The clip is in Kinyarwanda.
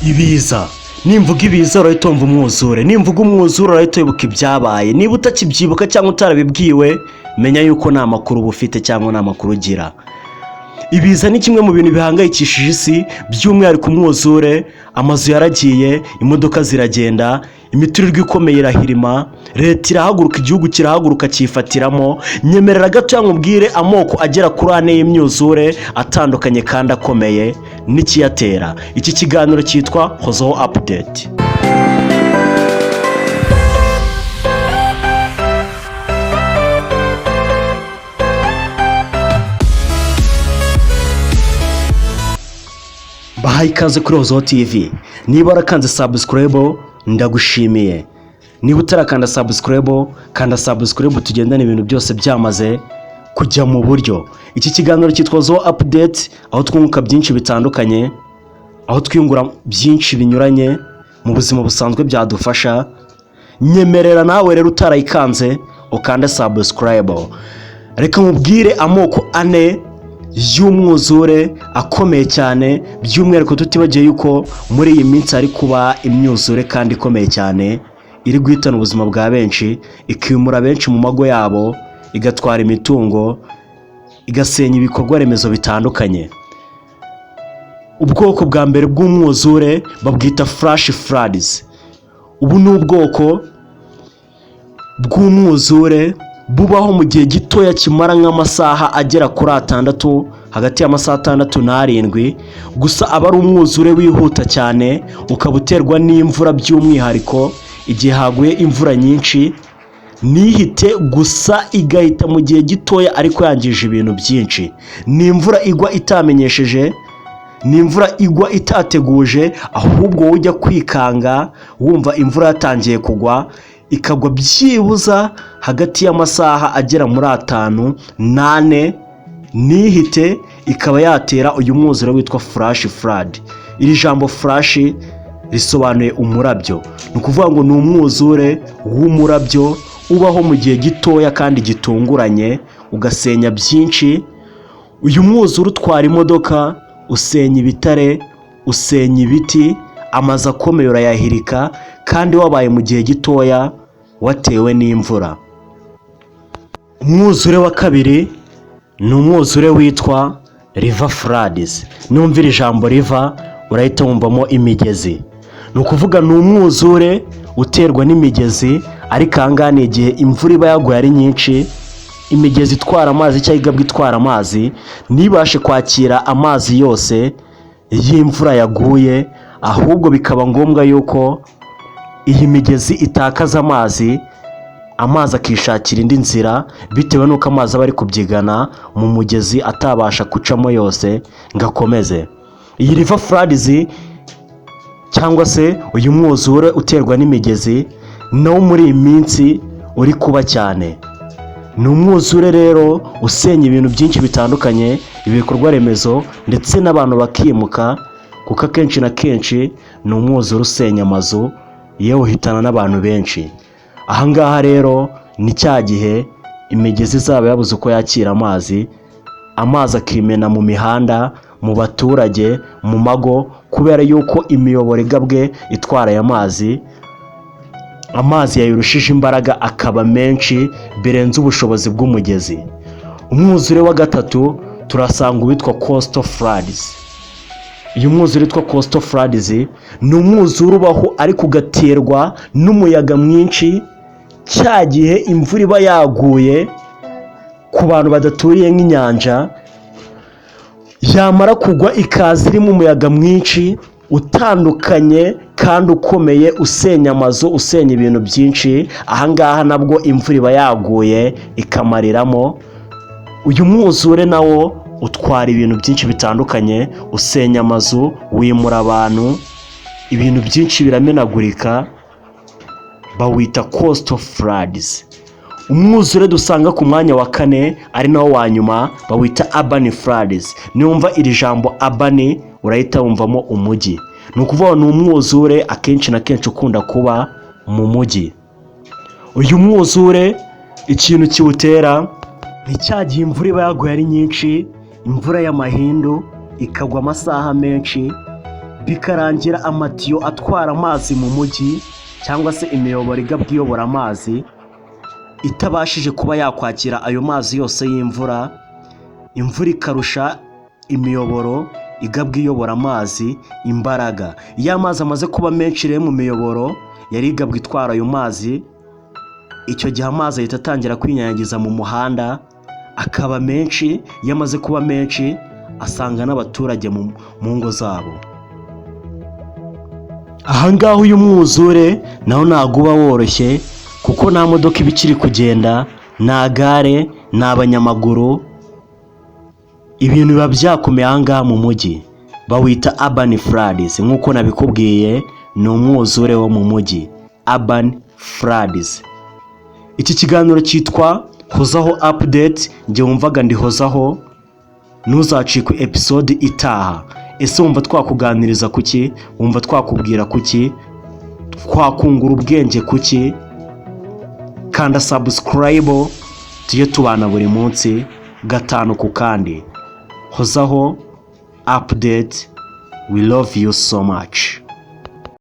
Ibiza, nimvuga ibiza urahita wumva umwuzure, nimvuga umwuzure urahita wibuka ibyabaye. Niba utakibyibuka cyangwa utarabibwiwe, menya yuko nta makuru uba ufite cyangwa nta makuru ugira. Ibiza ni kimwe mu bintu bihangayikishije isi, by'umwihariko umwuzure. Amazu yaragiye, imodoka ziragenda, imiturirwa ikomeye irahirima, leta irahaguruka, igihugu kirahaguruka cyifatiramo. Nyemerera gato nkubwire amoko agera kuri ane y'imyuzure atandukanye kandi akomeye n'ikiyatera. Iki kiganiro cyitwa Hozaho Update. Bahaye ikaze kuri Hozaho TV. Niba warakanze subscribe, ndagushimiye. Niba utarakanda subscribe, kanda subscribe, tugendane ibintu byose byamaze kujya mu buryo. Iki kiganiro cyitwa Hozaho Update, aho twunguka byinshi bitandukanye, aho twiyungura byinshi binyuranye mu buzima busanzwe byadufasha. Nyemerera nawe rero utarayikanze ukande subscribe. Reka nkubwire amoko ane y'umwuzure akomeye cyane, by'umwihariko tutibagiye yuko muri iyi minsi hari kuba imyuzure kandi ikomeye cyane, iri guhitana ubuzima bwa benshi, ikimura benshi mu mago yabo, igatwara imitungo, igasenya ibikorwa remezo bitandukanye. Ubwoko bwa mbere bw'umwuzure babwita flash floods. Ubu ni ubwoko bw'umwuzure bubaho mu gihe gitoya kimara nk'amasaha agera kuri 6, hagati y'amasaha 6 n'arindwi gusa. Aba ari umwuzure wihuta cyane, ukaba uterwa n'imvura, by'umwihariko igihe haguye imvura nyinshi ntihite gusa, igahita mu gihe gitoya ariko yangije ibintu byinshi. Ni imvura igwa itamenyesheje, ni imvura igwa itateguje, ahubwo wowe ujya kwikanga wumva imvura yatangiye kugwa, ikagwa byibuza hagati y'amasaha agera muri 5 n'ane ntihite, ikaba yatera uyu mwuzure witwa flash flood. Iri jambo flash risobanuye umurabyo, ni ukuvuga ngo ni umwuzure w'umurabyo ubaho mu gihe gitoya kandi gitunguranye, ugasenya byinshi. Uyu mwuzure utwara imodoka, usenya ibitare, usenya ibiti, amazu akomeye urayahirika, kandi wabaye mu gihe gitoya watewe n'imvura. Umwuzure wa kabiri ni umwuzure witwa river floods. Numvira ijambo river urahita wumvamo imigezi, ni ukuvuga ni umwuzure uterwa n'imigezi, ariko aha ngaha ni igihe imvura iba yaguye ari nyinshi, imigezi itwara amazi cyangwa igabwa itwara amazi ntibashe kwakira amazi yose y'imvura yaguye, ahubwo bikaba ngombwa yuko iyi migezi itakaza amazi, amazi akishakira indi nzira, bitewe n'uko amazi aba ari kubyigana mu mugezi atabasha gucamo yose ngo akomeze. Iyi river floods cyangwa se uyu mwuzure uterwa n'imigezi nawo muri iyi minsi uri kuba cyane. Ni umwuzure rero usenya ibintu byinshi bitandukanye, ibikorwa remezo ndetse n'abantu bakimuka, kuko akenshi na kenshi ni umwuzure usenya amazu, yewe uhitana n'abantu benshi. Aha ngaha rero ni cya gihe imigezi izaba yabuze uko yakira amazi, amazi akimena mu mihanda, mu baturage, mu mago, kubera yuko imiyoboro igabwe itwara aya mazi, amazi yayirushije imbaraga akaba menshi birenze ubushobozi bw'umugezi. Umwuzure wa gatatu turasanga uwitwa coastal floods. Uyu mwuzure witwa coastal floods ni umwuzure ubaho ariko ugaterwa n'umuyaga mwinshi, cya gihe imvura iba yaguye ku bantu badaturiye nk'inyanja, yamara kugwa ikaza irimo umuyaga mwinshi utandukanye kandi ukomeye, usenya amazu, usenya ibintu byinshi. Aha ngaha nabwo imvura iba yaguye ikamariramo. Uyu mwuzure nawo utwara ibintu byinshi bitandukanye, usenya amazu, wimura abantu, ibintu byinshi biramenagurika, bawita coastal floods. Umwuzure dusanga ku mwanya wa kane ari nawo wa nyuma bawita urban floods. Niwumva iri jambo urban urahita wumvamo umujyi, ni ukuvuga ni umwuzure akenshi na kenshi ukunda kuba mu mujyi. Uyu mwuzure ikintu kiwutera ni cya gihe imvura iba yaguye ari nyinshi, imvura y'amahindu ikagwa amasaha menshi, Bikarangira amatiyo atwara amazi mu mujyi, cyangwa se imiyoboro igabwa iyobora amazi, itabashije kuba yakwakira ayo mazi yose y'imvura. Imvura ikarusha imiyoboro igabwa iyobora amazi imbaraga. Iyo amazi amaze kuba menshi rero mu miyoboro yari igabwa itwara ayo mazi, icyo gihe amazi ahita atangira kwinyanyagiza mu muhanda, akaba menshi. Iyo amaze kuba menshi, asanga n'abaturage mu ngo zabo. Ahangaha uyu mwuzure nawo ntabwo uba woroshye, kuko nta modoka iba ikiri kugenda, nta gare, ni abanyamaguru. Ibintu biba byakomeye ahangaha mu mujyi. Bawita urban floods. Nk'uko nabikubwiye, ni umwuzure wo mu mujyi, urban floods. Iki kiganiro cyitwa Hozaho Update. Njye wumvaga ndihozaho. Ntuzacikwe episode itaha. Ese wumva twakuganiriza kuki? Wumva twakubwira kuki? Twakungura ubwenge kuki? Kanda subscribe, tujye tubana buri munsi gatanu ku kandi. Hozaho Update, we love you so much.